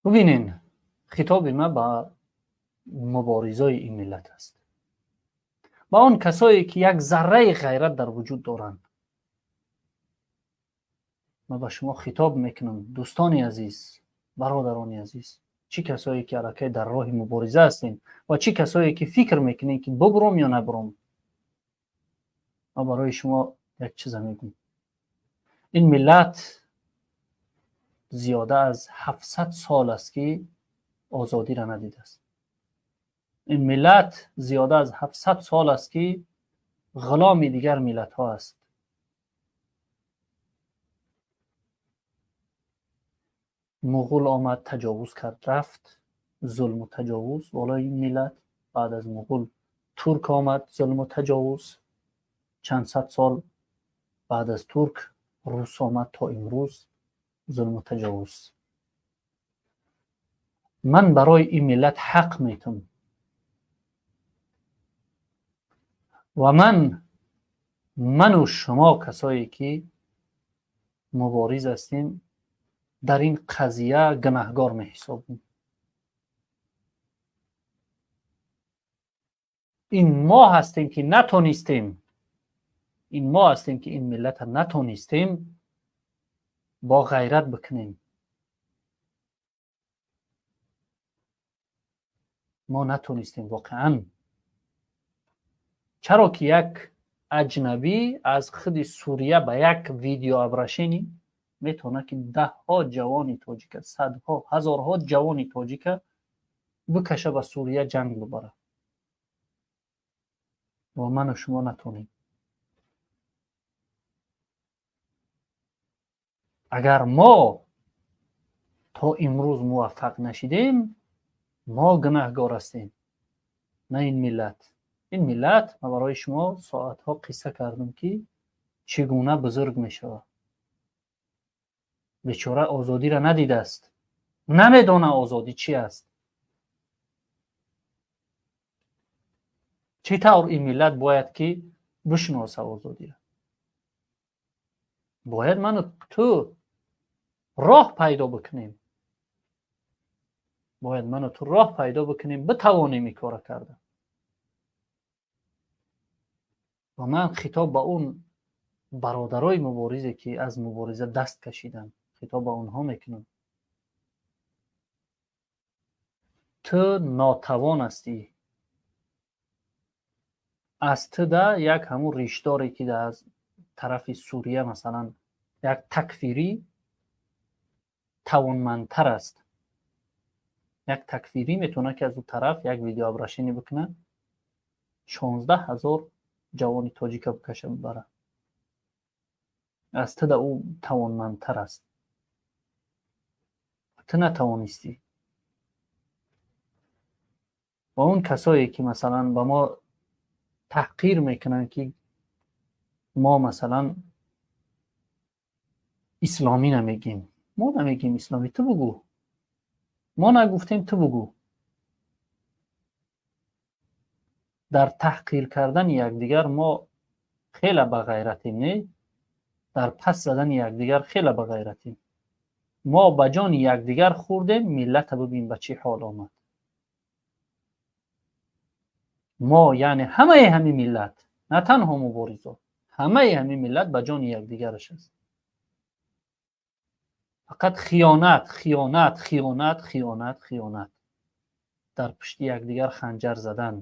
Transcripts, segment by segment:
Бубинен, хитоби ман ба муборизои ин миллат аст, ба он касое ки як зарраи ғайрат дар вуҷуд доранд. Ман ба шумо хитоб мекунам, дӯстони азиз, бародарони азиз, чӣ касое ки аллакай дар роҳи мубориза ҳастем ва чӣ касое ки фикр мекунем ки бубуром ё набуром. Ман барои шумо як чиза мегӯм: ин миллат зиёда аз 700 сол аст ки озодиро надидааст. Ин миллат зиёда аз 700 сол аст ки ғуломи дигар миллатҳо аст. Муғул омад, таҷовуз кард, рафт, зулму таҷовуз болои ин миллат. Баъд аз муғул турк омад, зулму таҷовуз чанд сад сол. Баъд аз турк рус омад, то имрӯз зулму таҷовуз. Ман барои ин миллат ҳақ метам ва ману шумо касое ки мубориз ҳастем дар ин қазия гунаҳгор меҳисобем. Ин мо ҳастем ки натонистем, ин мо ҳастем ки ин миллатро натонистем бо ғайрат бикунем. Мо натонистем воқеан. Чаро ки як аҷнабӣ аз худи Сурия ба як видеообращение метавонад ки даҳҳо ҷавони тоҷика, садҳо, ҳазорҳо ҷавони тоҷика бикаша, ба Сурия ҷанг бибарад ва ману шумо натонем. Агар мо то имрӯз муваффақ нашидем, мо гунаҳгор ҳастем, на ин миллат. Ин миллат, ман барои шумо соатҳо қисса кардам ки чӣ гуна бузург мешавад. Бечора озодиро надидааст, намедона озодӣ чӣ аст. Чӣ тавр ин миллат бояд ки бишноса озодиро? Бояд ману ту роҳ пайдо бикунем, бояд ману ту роҳ пайдо бикунем, битавонем ин кора карда. Ва ман хитоб ба он бародарои муборизе ки аз мубориза даст кашиданд, хитоб ба онҳо мекунам: ту нотавон ҳастӣ, аз туда як ҳамун ришдоре ки аз тарафи Сурия масалан як такфирӣ тавонмандтар аст. Як такфирӣ метавонад ки аз ӯ тараф як видеообращение бикунад, 16 000 ҷавони тоҷика бикаша, бибарад. Аз туда ӯ тавонмандтар аст, ту натавонистӣ. Ва он касое ки масалан ба мо таҳқир мекунанд ки мо масалан исломӣ намегем, мо намегем исломӣ, ту бугӯ, мо нагуфтем, ту бугӯ. Дар таҳқир кардани якдигар мо хеле бағайратем, не? Дар пас задани якдигар хеле бағайратем. Мо ба ҷони якдигар хӯрдем, миллата бибин ба чӣ ҳол омад. Мо, яъне ҳамаи ҳамин миллат, на танҳо муборизо, ҳамаи ҳамин миллат ба ҷони якдигараш аст. Фақат хиёнат, хиёнат, хиёнат, хиёнат, хиёнат, дар пушти якдигар ханҷар задан.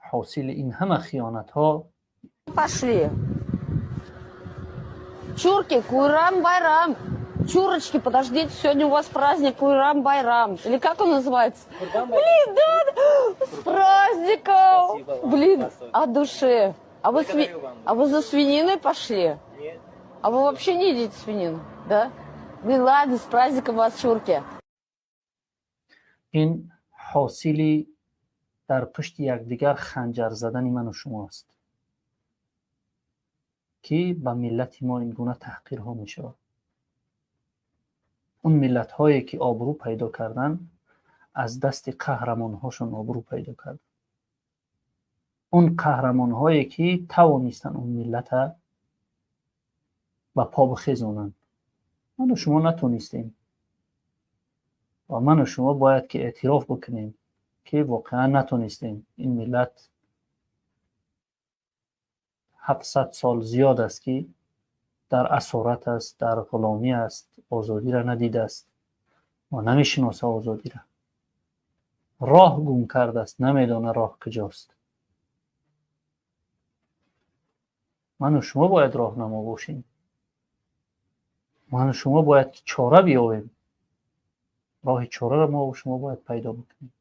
Ҳосили ин ҳама хиёнатҳо Пошли. Чурки, Куйрам-байрам. Чурочки, подождите, сегодня у вас праздник Куйрам-байрам. Или как он называется? Блин, да, да, с праздником. Спасибо вам. Блин, Спасибо. От души. Благодарю вам. А вы за свининой пошли? Нет. А вы вообще не едите свинину, да? Блин, ладно, с праздником вас, чурки. Ин ҳосили дар пушти якдигар ханҷар задани ману шумо аст ки ба миллати мо ин гуна таҳқирҳо мешавад. Он миллатҳое ки обрӯ пайдо карданд, аз дасти қаҳрамонҳошон обрӯ пайдо карданд. Он қаҳрамонҳое ки тавонистанд он миллата ба по бихезонанд. Ману шумо натонистем ва ману шумо бояд ки эътироф бикунем, ки воқеан натонистем. Ин миллат 700 сол зиёд аст, ки дар асорат аст, дар ғуломӣ аст, озодиро надидааст ва намешиноса озодиро. Роҳ гум кардааст, намедона роҳ куҷост. Ману шумо бояд роҳнамо бошем. Ману шумо бояд чора биёбем. Роҳи чораро мо шумо бояд пайдо бикунем.